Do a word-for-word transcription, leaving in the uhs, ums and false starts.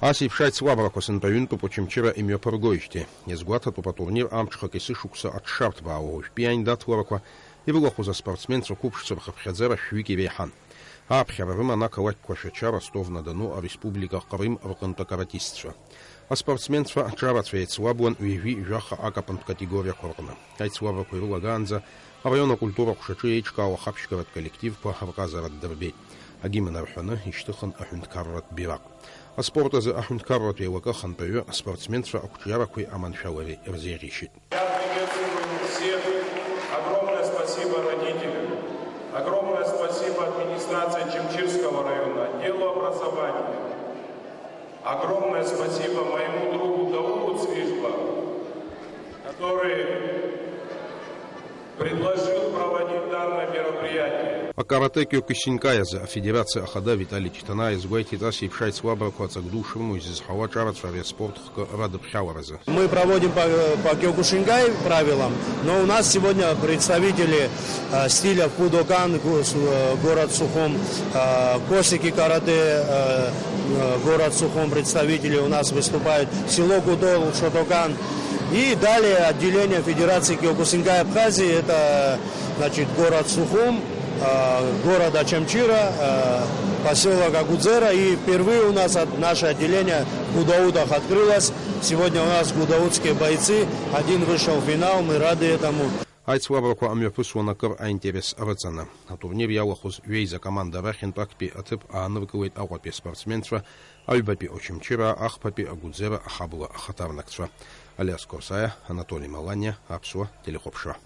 Ас еиԥш аицлабрақәа сынтәа ҩынтәуп Очамчыра имҩаԥыргоижьҭеи. Иазгәаҭатәуп атурнир амҽхак есышықәса аҽшарҭбаауа, уажәтәи аиндаҭларақәа ирылахәыз аспортсменцәа қәыԥшцәа рхыԥхьаӡара шәҩык иреиҳан. Ааԥхьара рыман ақалақьқәа Шәача, Ростов-на-Дону, ареспублика Ҟрым рҟынтә акаратистцәа. Аспортсменцәа ҿарацәа еицлабуан ҩажәи жәаха акапынтә категориақәа рҟны. Аицлабрақәа ирылагаанӡа араион акультура аҟәшаҿы еиҿкаау ахаԥшьгаратә коллективқәа рҟазара ддырбеит. Агимн арҳәаны ишьҭыхын аҳәынҭқарратә бираҟ. Аспорт азы аҳәынҭқарратә еилакы ахантәаҩы аспортсменцәа ақәҿиарақәеи аманшәалареи рзеиӷьеишьеит. Я приветствую всех. Огромное спасибо родителям. Огромное спасибо администрации Чемчирского района, отделу образования. Огромное спасибо моему другу Дауду Цвижба, который предложил проводить данное мероприятие. Акаратэ киокусинкай азы афедерациа ахада Витали Читана иазгәеиҭеит, ас еиԥш аицлабрақәа ҵак ду шрымоу изызҳауа ҿарацәа ари аспорт хкы радыԥхьаларазы. Мы проводим по, по киокушинкай правилам, но у нас сегодня представители э, стиля Будокан, го- с- э, город Сухум, э, Косики каратэ, э, э, город Сухум, представители у нас выступают, село Гудол, Шотокан. И далее отделение Федерации Киокусинкай Абхазии, это, значит, город Сухум, э, город Ачамчира, э, поселок Агудзера. И впервые у нас от, наше отделение в Гудаутах открылось. Сегодня у нас гудаутские бойцы, один вышел в финал, мы рады этому. Аицлабрақәа амҩаԥысуан акыр аинтерес рыҵаны. Атурнир иалахәыз ҩеиза команда рахьынтә актәи аҭыԥ ааныркылеит Аҟәатәи аспортсменцәа, аҩбатәи Очамчыраа, ахԥатәи Агәыӡера ахабла ахаҭарнакцәа. Алиас Корсаиа, Анатоли Маланиа, Аԥсуа телехәаԥшра.